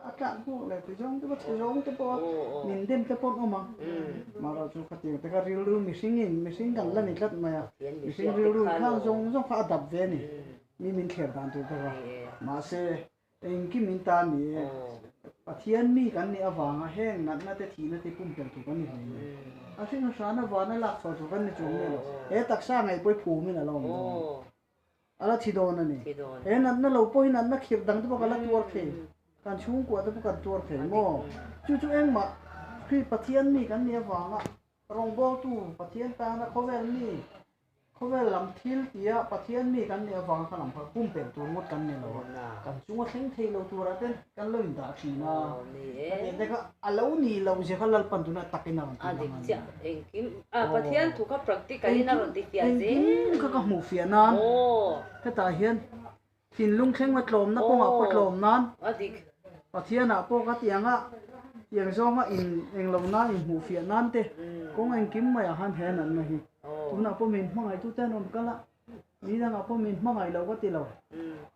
A tlak hmuak leh ti zawng te pawh chhe zawng te pawh min dem te pawh an awm ang. Mahrawh chu khatiang te kha rilru mihring in mihring kan la ni tlat mai a, mihring rilru in khang zawng zawng kha a dap ve a ni, mi min thler dan tur te kha. Mahse engkim min ta ni e, Pathian mi kan nih avanga heng natna te thihna te pumpelh tur kan ni hle mai. A hring a hrana vana lak chhuah tur kan ni chuang nge lo, he taksa ngei pawh hi phumin a la awm dawn. A la thi dawn a ni. He natna lo pawh hi natna khirh dang te pawh ka la tuar thei. Kan chhungkua te pawh kan tuar thei maw? Chu chu engmah Khrih Pathian mi kan nih avanga rawngbawltu Pathian tana khawvel mi, khawvel lam thil tia Pathian mi kan nih avanga kha lam kha pumpelh tur ngawt kan ni lo a. Kan chunga thleng thei lo turah te kan lo indah thin a. Ka tih te kha a lo nih loh zia kha Lalpan tuna takin a rawn ti lang a ni. Engkim a Pathian thu kha practical in a rawn ti fiah zel. Engkim kha ka hmuh fiah nan hetah hian thinlung thleng a tlawmna kawngah pawh tlawm nan Pathian ah pawh ka ti ang a tiang zawnga in englo nan in hmuh fiah nan te kawng engkim maiah khan he natna hi tunah pawh min hmangaih tu te an rawn kal a mi dangah pawh min hmangaih lo ka ti lo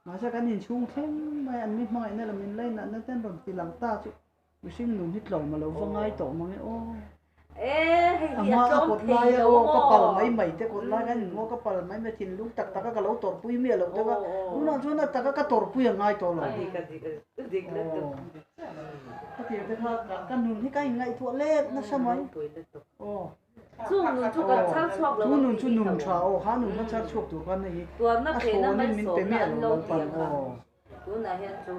mahse kan inchhung thleng mai an mi hmangaihna leh min lainatna te an rawn ti lang ta chu. Mihring nun hi tlawm a lo va ngai tawh mang e aw. A hma a kawt lai a aw ka pal mai mai te kawt lai khan in maw ka pal mai mai thinlung tak tak a ka lo tawrhpui miah loh te kha tunah chuan a taka ka tawrhpui a ngai tawh lo. Ka tir te kha ka nun hi ka inngaihtuah let nasa mai. Aw. Chu nun chu kan chhar chhuak lo Chu nun chu nun tha aw kha nun kha chhar chhuak tur khan hei hi a thlawnin min pe miah lo Lalpan aw. Tunah hian chu.